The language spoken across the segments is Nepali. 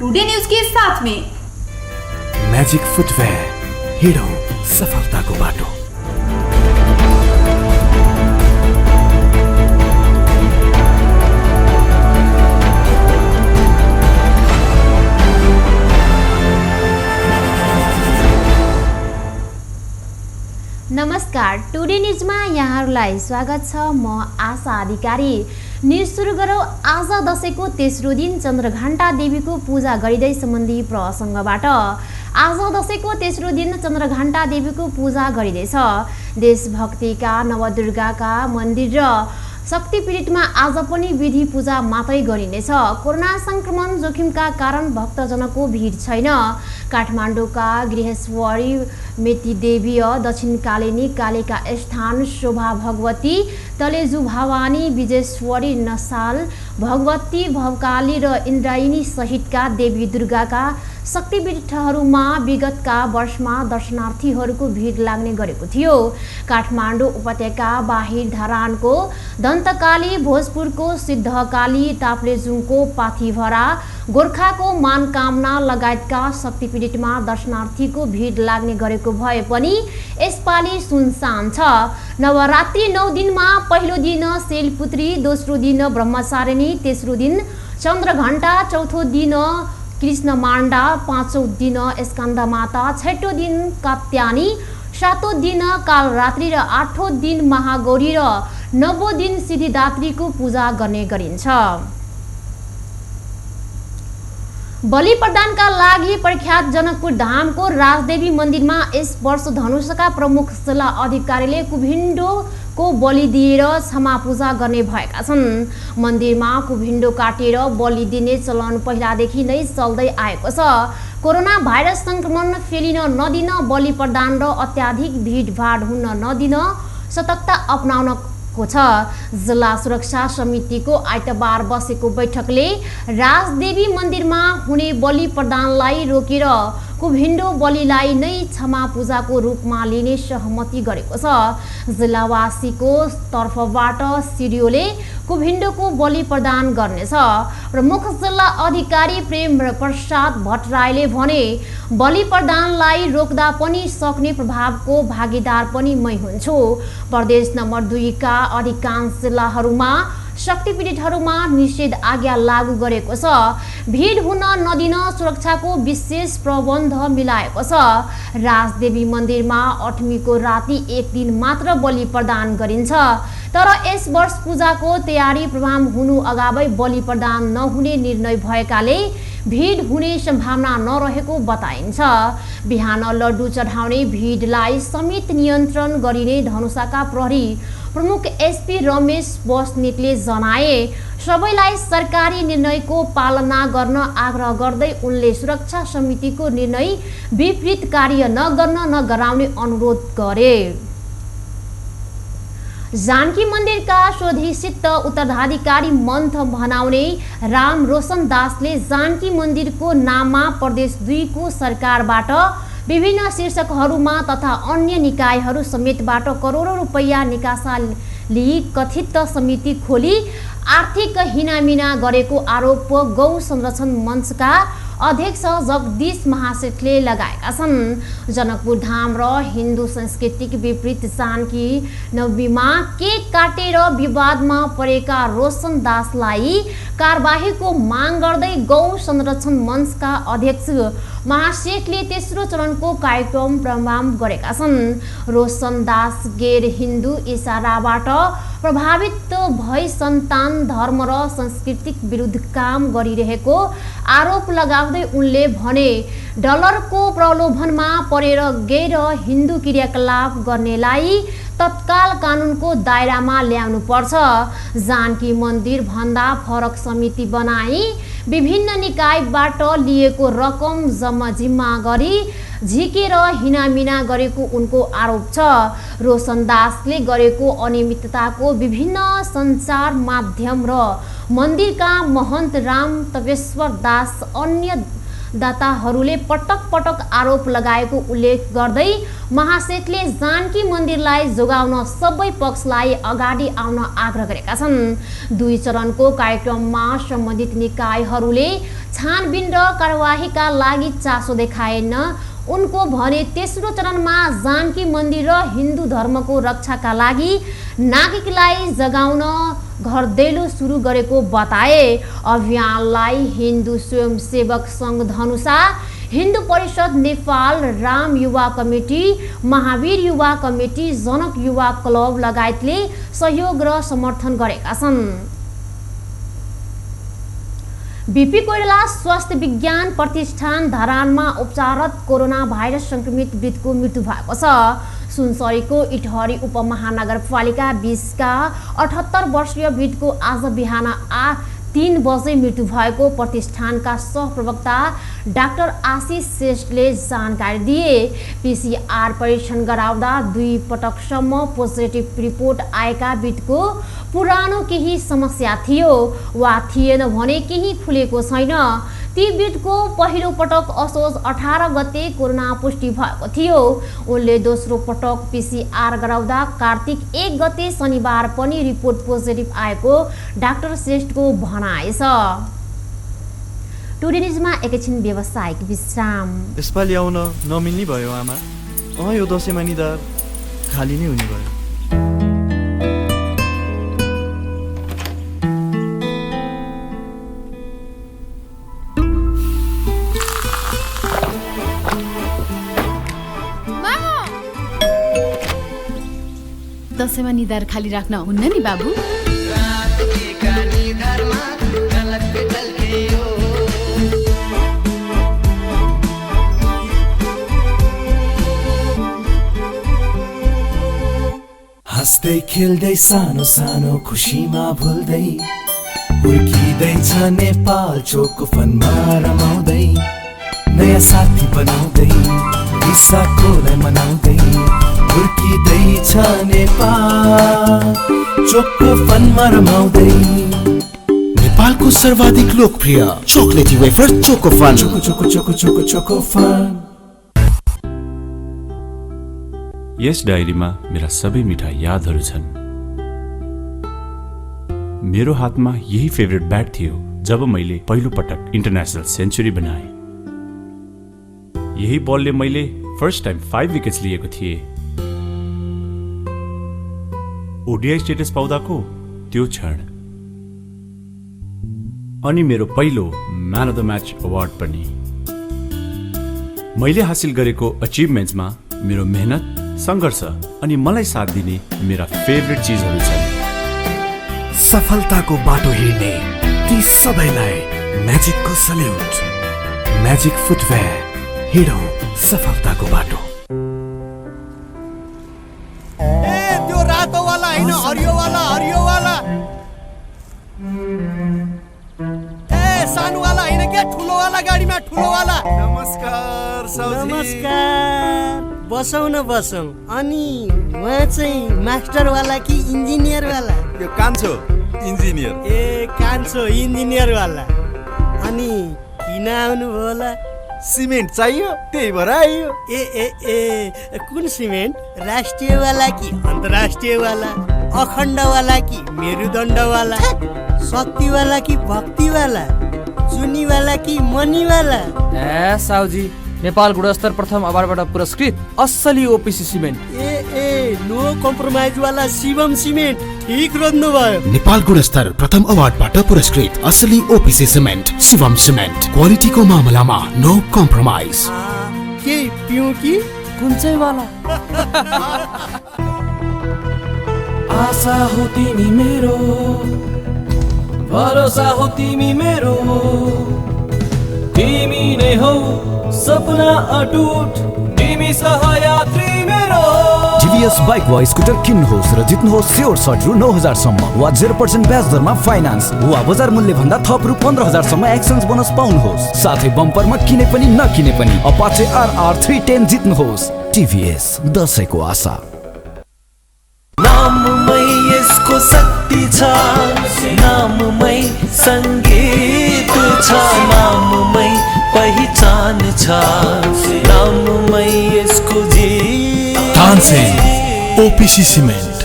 टुडे न्यूज के साथ में मैजिक फुटवेयर, हिडो सफलताको बाटो। नमस्कार, टुडे न्यूजमा यहाँहरूलाई स्वागत छ। म आशा अधिकारी। न्यूज सुरु गरौँ आज दशैंको तेस्रो दिन चन्द्रघण्टा देवीको पूजा गरिँदै सम्बन्धी प्रसङ्गबाट। आज दशैंको तेस्रो दिन चन्द्रघण्टा देवीको पूजा गरिँदैछ। देशभक्तिका नवदुर्गाका मन्दिर र शक्तिपीठमा आज पनि विधि पूजा मात्रै गरिनेछ। कोरोना संक्रमण जोखिमका कारण भक्तजनको भिड छैन। काठमाडौँका गृहेश्वरी मेतीदेवीय दक्षिणकालिनी कालिका स्थान शोभा भगवती तलेजु भवानी विजेश्वरी नसाल भगवती भवकाली र इन्द्रायणी सहितका देवी दुर्गाका शक्तिपीठहरूमा विगतका वर्षमा दर्शनार्थीहरूको भिड लाग्ने गरेको थियो। काठमाडौँ उपत्यका बाहिर धरानको दन्तकाली, भोजपुरको सिद्धकाली, ताप्लेजुङको पाथिभरा, गोर्खाको मानकामना लगायतका शक्तिपीठमा दर्शनार्थीको भिड लाग्ने गरेको भए पनि यसपालि सुनसान छ। नवरात्रि 9 दिनमा पहिलो दिन शैलपुत्री, दोस्रो दिन ब्रह्मचारिणी, तेस्रो दिन चन्द्रघण्टा, चौथो दिन कृष्ण माण्डा, पाँचौं दिन स्कन्दमाता, छठौं दिन कात्यायनी, सातौं दिन कालरात्रि र आठौं दिन महागौरी र नवौं दिन सिद्धिदात्रीको पूजा गर्ने गरिन्छ। बलि प्रदानका लागि प्रख्यात जनकपुर धामको राजदेवी मन्दिरमा यस वर्ष धनुषका प्रमुख जिल्ला अधिकारीले कुभिन्डोको बलि दिएर क्षमा पूजा गर्ने भएका छन्। मन्दिरमा कुभिन्डो काटेर बलि दिने चलन पहिलादेखि नै चल्दै आएको छ। कोरोना भाइरस संक्रमण फेलिन नदिन, बलि प्रदान र अत्याधिक भिडभाड हुन नदिन सतर्कता अपनाउन छ। जिल्ला सुरक्षा समितिको आइतबार बसेको बैठकले राजदेवी मन्दिरमा हुने बलि प्रदानलाई रोकेर कुभिन्डो बलिलाई नै क्षमा पूजाको रूपमा लिने सहमति गरेको छ। जिल्लावासीको तर्फबाट सिडिओले कुभिन्डोको बलि प्रदान गर्नेछ। प्रमुख जिल्ला अधिकारी प्रेम प्रसाद भट्टराईले भने, बलि प्रदानलाई रोक्दा पनि सक्ने प्रभावको भागीदार पनि मै हुन्छु। प्रदेश नम्बर 2 का अधिकांश जिल्लाहरूमा शक्तिपीठहरूमा निषेध आज्ञा लागू गरेको छ। भिड हुन नदिन सुरक्षाको विशेष प्रबन्ध मिलाएको छ। राजदेवी मन्दिरमा 8मीको राति एक दिन मात्र बलि प्रदान गरिन्छ। तर यस वर्ष पूजाको तयारी प्रभाव हुनु अगावै बलि प्रदान नहुने निर्णय भएकाले भिड हुने सम्भावना नरहेको बताइन्छ। बिहान लड्डु चढाउने भिडलाई समेत नियन्त्रण गरिने धनुषाका प्रहरी प्रमुख एसपी रमेश बस्नेतले जनाए। सबैलाई सरकारी निर्णयको पालना गर्न आग्रह गर्दै उनले सुरक्षा समितिको निर्णय विपरीत कार्य नगराउने अनुरोध गरे। जानकी मन्दिरका स्वधिष्ठित उत्तराधिकारी मन्थ बनाउने राम रोशन दासले जानकी मन्दिरको नाममा प्रदेश 2 को सरकारबाट विभिन्न शीर्षकहरूमा तथा अन्य निकायहरू समेतबाट करोडौं रुपैयाँ निकासा लिई कथित समिति खोली आर्थिक हिनामिना गरेको आरोप गौ संरक्षण मञ्चका अध्यक्ष जगदीश महासेठले लगाएका छन्। जनकपुर धाम र हिन्दू संस्कृतिक विपरीत जानकी नवमीमा केक काटेर विवादमा परेका रोशन दासलाई कारबाहीको माग गर्दै गौ संरक्षण मञ्चका अध्यक्ष महासेठले तेस्रो चरणको कार्यक्रम प्रारम्भ गरेका छन्। रोशन दास गैर हिन्दू इशाराबाट प्रभावित भई सन्तान धर्म र संस्कृतिक विरुद्ध काम गरिरहेको आरोप लगाउँदै उनले भने, डलरको प्रलोभनमा परेर गैर हिन्दू क्रियाकलाप गर्नेलाई तत्काल कानुनको दायरामा ल्याउनु पर्छ। जानकी मन्दिर भन्दा फरक समिति बनाई विभिन्न निकायबाट लिएको रकम जिम्मा गरी झिकेर हिनामिना गरेको उनको आरोप छ। रोशन दासले गरेको अनियमितताको विभिन्न सञ्चार माध्यम र मन्दिरका महन्त राम तपेश्वर दास अन्य दाताहरूले पटक पटक आरोप लगाएको उल्लेख गर्दै महासेठले जानकी मन्दिरलाई जोगाउन सबै पक्षलाई अगाडि आउन आग्रह गरेका छन्। 2 चरणको कार्यक्रममा सम्बन्धित निकायहरूले छानबिन र कारबाहीका लागि चासो देखाएन। उनको भने तेस्रो चरणमा जानकी मन्दिर र हिन्दू धर्मको रक्षाका लागि नागरिकलाई जगाउन घर दैलो सुरु गरेको बताए। अभियानलाई हिन्दू स्वयंसेवक सङ्घ धनुषा, हिन्दू परिषद नेपाल, राम युवा कमिटी, महावीर युवा कमिटी, जनक युवा क्लब लगायतले सहयोग र समर्थन गरेका छन्। बीपी कोइराला स्वास्थ्य विज्ञान प्रतिष्ठान धरानमा उपचाररत कोरोना भाइरस संक्रमित वृद्धको मृत्यु भएको छ। सुनसरीको इटहरी उपमहानगरपालिका 20 का 78 वर्षीय वृद्धको आज बिहान 3 बजे मृत्यु भएको प्रतिष्ठानका सहप्रवक्ता डाक्टर आशिष श्रेष्ठले जानकारी दिए। पीसीआर परीक्षण गराउँदा 2 पटकसम्म पोजिटिभ रिपोर्ट आएका वृद्धको पुरानो केही समस्या थियो वा थिएन भने केही खुलेको छैन। ती वृद्धको पहिलो पटक असोज 18 गते कोरोना पुष्टि भएको थियो। उनले दोस्रो पटक पीसीआर गराउँदा कार्तिक 1 गते शनिबार पनि रिपोर्ट पोजिटिभ आएको डाक्टर श्रेष्ठको भनाइ छ। टुडे न्युजमा एकैछिन व्यावसायिक विश्राम। यसपालि आउन नमिल्ने भयो आमा। यो दसैँमा निधार खाली नै हुने भयो। दसैँमा निधार खाली राख्न हुन्न नि बाबु। हाँस्दै खेल्दै सानो सानो खुसीमा भुल्दै हुर्किँदैछ नेपाल चोको फनमा रमाउँदै नयाँ साथी बनाउँदै विशाखोलाई मनाउँदै हुर्किँदैछ नेपाल चोको फनमा रमाउँदै। नेपालको सर्वाधिक लोकप्रिय chocolatey wafer Choco Fun. Choco Choco Choco Choco Choco Fun. यस डायरीमा मेरा सबै मिठा यादहरू छन्। मेरो हातमा यही फेभरेट ब्याट थियो जब मैले पहिलो पटक इन्टरनेसनल सेन्चुरी बनाए। यही बलले मैले फर्स्ट टाइम 5 विकेट्स लिएको थिएँ। ओडीआई स्टेटस पाउँदाको त्यो क्षण अनि मेरो पहिलो man of the match award पनि। मैले हासिल गरेको अचिभमेन्ट्समा मेरो मेहनत, सङ्घर्ष अनि मलाई साथ दिने मेरा फेभरेट चिजहरू छन्। सफलताको बाटो हिँड्ने ती सबैलाई म्याजिकको सल्युट। म्याजिक फुटवेयर, हिँडौँ सफलताको बाटो। त्यो रातो वाला हैन, हरियो वाला, हरियो वाला। सानो वाला हैन क्या, ठुलो वाला गाडीमा ठुलो वाला। नमस्कार साउजी। नमस्कार। बसौँ न बसौँ। अनि उहाँ चाहिँ मास्टर वाला कि इन्जिनियर वाला? यो कान्छो इन्जिनियर। ए कान्छो इन्जिनियर वाला। अनि किन आउनु होला? सिमेन्ट चाहियो, त्यही भएर आइयो। ए ए ए कुन सिमेन्ट? राष्ट्रिय वाला कि अन्तर्राष्ट्रिय वाला? अखण्ड वाला कि मेरुदण्ड वाला? शक्ति वाला कि भक्ति वाला? चुनी वाला कि मनी वाला? ए साउजी, नेपाल गुणस्तर प्रथम अवार्डबाट पुरस्कृत असली ओपीसी सिमेन्ट। ए नो कम्प्रोमाइज वाला शिवम सिमेन्ट। ठीक रोज्नु भयो। नेपाल गुणस्तर प्रथम अवार्डबाट पुरस्कृत असली ओपीसी सिमेन्ट शिवम सिमेन्ट। क्वालिटीको मामलामा नो कम्प्रोमाइज। के पिउँ कि कुन चाहिँ वाला? आशा हो तिमी मेरो, भरोसा हो तिमी मेरो, तिमी नै हौ सपना अटुट, तिमी सहयात्री मेरो। टिभीएस बाइक वा स्कुटर किन्नुहोस् र जित्नुहोस् स्योर सर्ट रु 9,000 सम्म वा 0% ब्याज दरमा फाइनान्स वा बजार मूल्य भन्दा थप रु 15,000 सम्म एक्सचेन्ज बोनस पाउनुहोस्। साथै बम्परमा किने पनि नकिने पनि अपाचे RR 310 जित्नुहोस्। टिभीएस, दशैंको आशा। नाममै यसको शक्ति छ, नाममै संगीत छ, नाममै पहिचान पहचान छ नाममै यसको जीत तानसेन ओपीसी सिमेन्ट।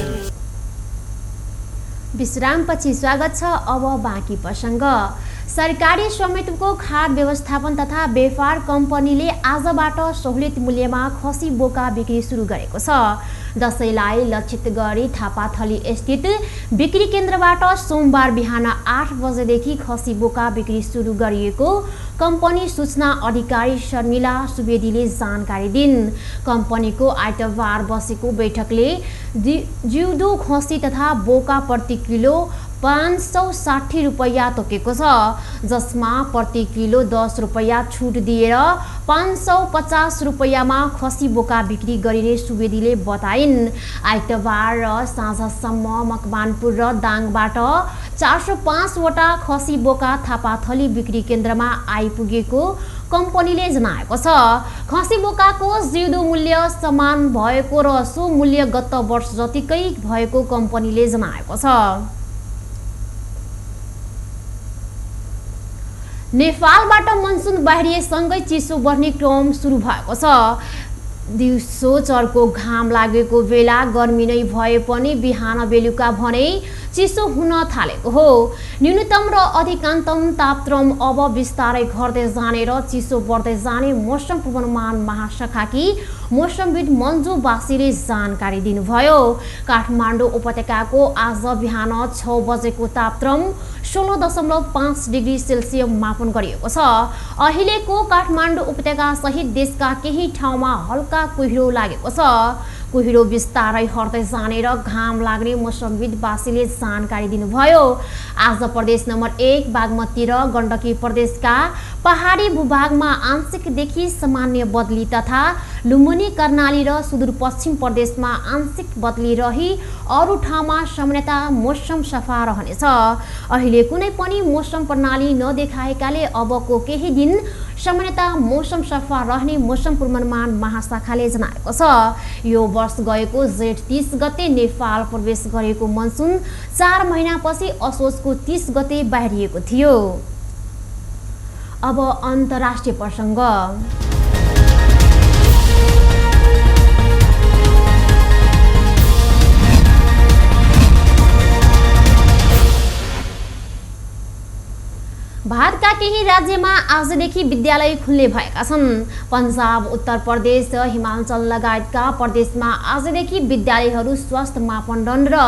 विश्रामपछि स्वागत छ। अब बाँकी प्रसङ्ग। सरकारी स्वामित्वको खाद्य व्यवस्थापन तथा व्यापार कम्पनीले आजबाट सहुलियत मूल्यमा खसी बोका बिक्री सुरु गरेको छ। दसैँलाई लक्षित गरी थापाथली स्थित बिक्री केन्द्रबाट सोमबार बिहान 8 बजेदेखि खसी बोका बिक्री सुरु गरिएको कम्पनी सूचना अधिकारी शर्मिला सुवेदीले जानकारी दिन्। कम्पनीको आइतबार बसेको बैठकले जिउँदो खसी तथा बोका प्रति किलो 560 रुपैयाँ तोकेको छ, जसमा प्रति किलो 10 रुपैयाँ छुट दिएर 550 रुपैयाँमा खसी बोका बिक्री गरिने सुवेदीले बताइन्। आइतबार र साँझसम्म मकवानपुर र दाङबाट 405 वटा खसी बोका थापाथली बिक्री केन्द्रमा आइपुगेको कम्पनीले जनाएको छ। खसी बोकाको जिउँदो मूल्य समान भएको र सो मूल्य गत वर्ष जतिकै भएको कम्पनीले जनाएको छ। नेपालबाट मनसुन बाहिरिएसँगै चिसो बढ्ने क्रम सुरु भएको छ। दिउँसो चर्को घाम लागेको बेला गर्मी नै भए पनि बिहान बेलुका भने चिसो हुन थालेको हो। न्यूनतम र अधिकतम तापक्रम अब बिस्तारै घट्दै जाने र चिसो बढ्दै जाने मौसम पूर्वानुमान महाशाखाकी मौसमविद मन्जु बासीले जानकारी दिनुभयो। काठमाडौँ उपत्यकाको आज बिहान 6 बजेको तापक्रम 16.5 डिग्री सेल्सियस मापन गरिएको छ। अहिलेको काठमाडौँ उपत्यका सहित देशका केही ठाउँमा हल्का कुहिरो लागेको छ। कुहिरो बिस्तारै हट्दै जाने र घाम लाग्ने मौसमविद बासीले जानकारी दिनुभयो। आज प्रदेश नम्बर 1 बागमती र गण्डकी प्रदेशका पहाडी भूभागमा आंशिकदेखि सामान्य बदली तथा लुम्बिनी कर्णाली र सुदूरपश्चिम प्रदेशमा आंशिक बदली रही अरू ठाउँमा सामान्यतया मौसम सफा रहनेछ। अहिले कुनै पनि मौसम प्रणाली नदेखाएकाले अबको केही दिन सामान्यतया मौसम सफा रहने मौसम पूर्वानुमान महाशाखाले जनाएको छ। यो वर्ष गएको जेठ 30 गते नेपाल प्रवेश गरेको मनसुन 4 महिनापछि असोजको 30 गते बाहिरिएको थियो। अब अन्तर्राष्ट्रिय प्रसङ्ग। भारतका केही राज्यमा आजदेखि विद्यालय खुल्ने भएका छन्। पन्जाब, उत्तर प्रदेश, हिमाचल लगायतका प्रदेशमा आजदेखि विद्यालयहरू स्वास्थ्य मापदण्ड र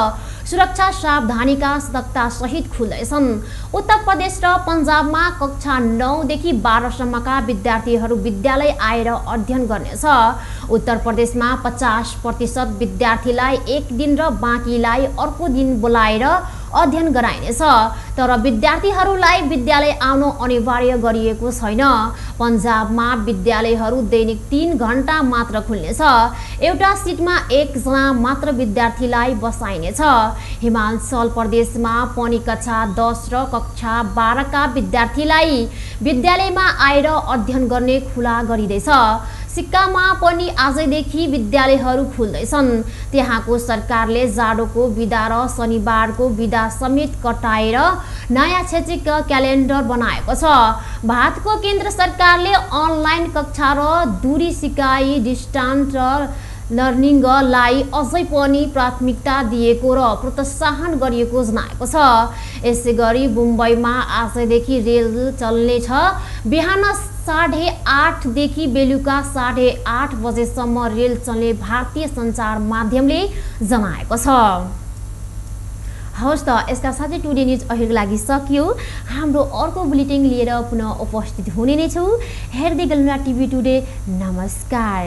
सुरक्षा सावधानीका सतर्कता सहित खुल्दैछन्। उत्तर प्रदेश र पन्जाबमा कक्षा 9 देखि 12 सम्मका विद्यार्थीहरू विद्यालय आएर अध्ययन गर्नेछ। उत्तर प्रदेशमा 50% विद्यार्थीलाई एक दिन र बाँकीलाई अर्को दिन बोलाएर अध्ययन गराइनेछ, तर विद्यार्थीहरूलाई विद्यालय आउन अनिवार्य गरिएको छैन। पन्जाबमा विद्यालयहरू दैनिक 3 घण्टा मात्र खुल्नेछ। एउटा सिटमा 1 जना मात्र विद्यार्थीलाई बसाइनेछ। हिमाचल प्रदेशमा पनि कक्षा 10 र कक्षा 12 का विद्यार्थीलाई विद्यालयमा आएर अध्ययन गर्ने खुला गरिँदैछ। सिक्किममा पनि आजदेखि विद्यालयहरू खुल्दैछन्। त्यहाँको सरकारले जाडोको बिदा र शनिबारको बिदा समेत कटाएर नयाँ शैक्षिक क्यालेन्डर बनाएको छ। भारतको केन्द्र सरकारले अनलाइन कक्षा र दूरी सिकाइ डिस्टान्स लर्निङलाई अझै पनि प्राथमिकता दिएको र प्रोत्साहन गरिएको जनाएको छ। यसैगरी मुम्बईमा आजदेखि रेल चल्नेछ। बिहान 8:30 देखि बेलुका 8:30 बजेसम्म रेल चल्ने भारतीय सञ्चार माध्यमले जनाएको छ। हवस् त, यसका साथै टुडे न्युज अहिलेको लागि सकियो। हाम्रो अर्को बुलेटिन लिएर पुनः उपस्थित हुने नै छु। हेर्दै गर्नुहोला टिभी टुडे। नमस्कार।